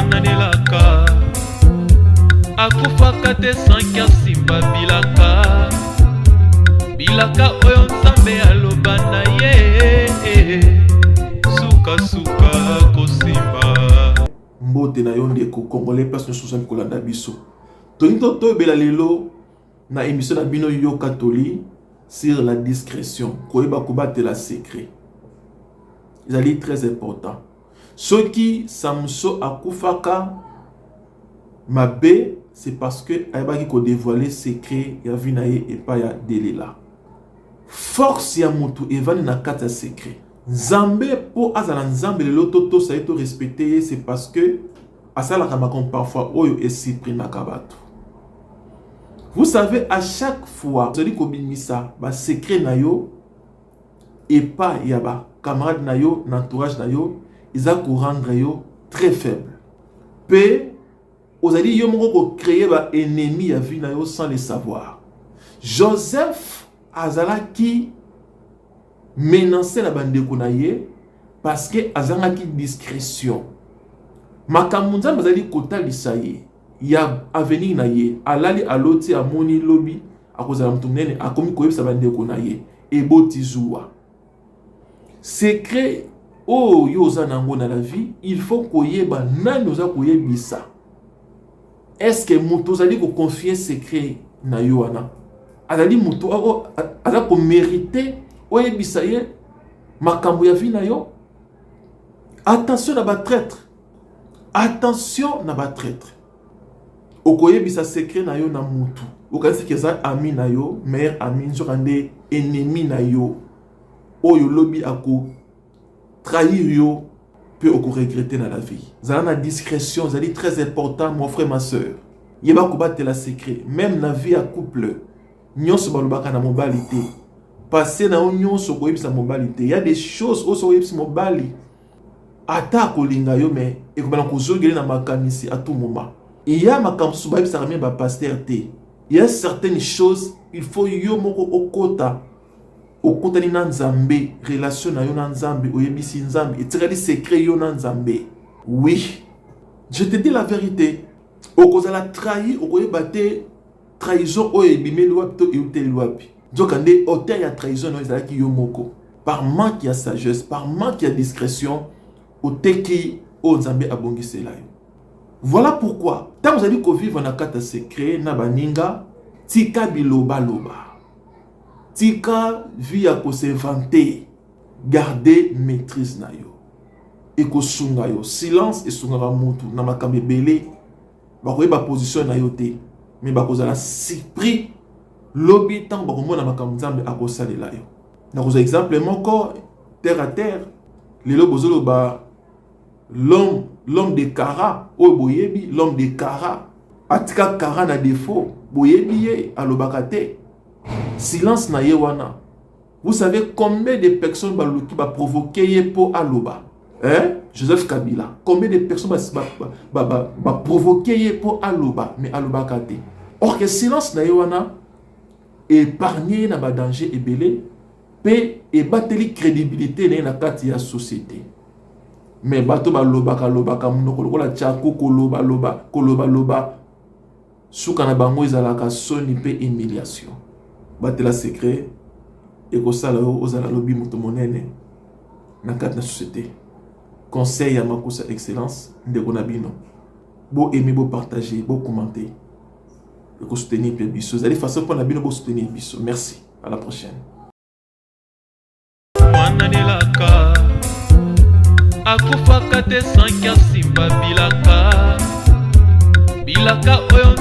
Mwana nelaka akufaka te sanki asimba bilaka, bilaka oyo Nzambe aloba na ye, sukasuka kosimba. Mbote na yo ndeko congolais, place nyonso ozali kolanda biso. Tolingi toyebela lelo na émission na bino Yoka Toli sur la discrétion. Koyeba kobatela secret ezali très important. Soki Samson akufaka mabe, c'est parce que ayebaki kodévoiler secret ya vie na ye epai ya Delila. Force ya motu evandi na kati ya secret. Nzambe, mpo azala Nzambe lelo, totosa ye, torespecte ye, c'est parce que asalaka makambo parfois oyo esurprenaka bato. Vous savez, à chaque fois ozali kobimisa basecret na yo epai ya bacamarade na yo, na entourage na yo, eza korendre yo très faible, mpe ozali yo moko kocréer baennemi ya vie na yo sans le savoir. Joseph azalaki menacé na bandeko na ye parce que azangaki discrétion. Makambo Nzambe azali kotalisa ye ya avenir na ye, alali, aloti, amoni lobi akozala moto monene, akomi koyebisa bandeko na ye, eboti zuwa. Secret oyo yo oza nango na la vie, il faut koyeba nani oza koyebisa. Est-ce moto ozali koconfier secret na yo wana azali moto oyo aza komérite oyebisa ye makambo ya vie na yo? Attention na batraître, attention na batraître. Okoyebisa secret na yo na mutu okanisaki eza ami na yo, meilleur ami, nzoka nde ennemi na yo oyo lobi akotrahir yo mpe okoregretter na la vie. Zala na discrétion, ezali très important, mon frère, ma soeur. Yeba kobatela secret. Même na vie ya couple, nyonso balobaka na mobali te. Passé na yo nyonso koyebisa mobali te. Ya des choses oyo soki oyebisi mobali, ata akolinga yo, mais ekobana kozongeli na makanisi à tout moment. Eya makambo mosusu bayebisaka même bapasteur te. Ya certaines choses, il faut yo moko okota, okutani na Nzambe, relation na yo na Nzambe, oyebisi Nzambe, etikali secret yo na Nzambe. Oui, je te dis la vérité, okozala trahi, okoyeba te trahison oyo ebimeli wapi to euteli wapi. Nzoka nde auteur ya trahison oyo ezalaki yo moko. Par manque ya sagesse, par manque ya discrétion, oteki oyo Nzambe abongisela yo. Voilà pourquoi ntango ozali kovivre na kati ya secret na baninga, tika bilobaloba, tika vie ya kos'inventer, garde maîtrise na yo, ekosunga yo. Silence esungaka motu na makambo ebele. Bakoyeba position na yo te, mais bakozala surpris lobi ntango bakomona makambo Nzambe akosalela yo. Nakozwa exemple moko terre à terre. Lelo bozoloba l'homme de Kara oyo boyebi, l'homme de Kara atika Kara na défaut. Boyebi ye, alobaka te, silence na ye wana. Vous savez combien de personnes baluki baprovoke ye mpo aloba, hein? Joseph Kabila, combien de personnes baprovoke ye mpo aloba, mais alobaka te. Or que silence na ye wana épargne ye na badanger ebele mpe ebateli crédibilité na ye na kati ya société. Mais bato balobaka lobaka, monoko lokola tiako, kolobaloba, kolobaloba, suka na bango ezalaka soni mpe humiliation. Batela secret, ekosala yo ozala lobi moto monene na kati na société. Conseil ya Makusa Excellence, ndeko na bino. Boaime, bopartage, bocommenter, ekosoutenir mpe biso. Ezali façon mpo na bino bosoutenir biso. Merci, à la prochaine. Mwana nelaka akufaka te sanki asimba bilaka, bilaka oyo.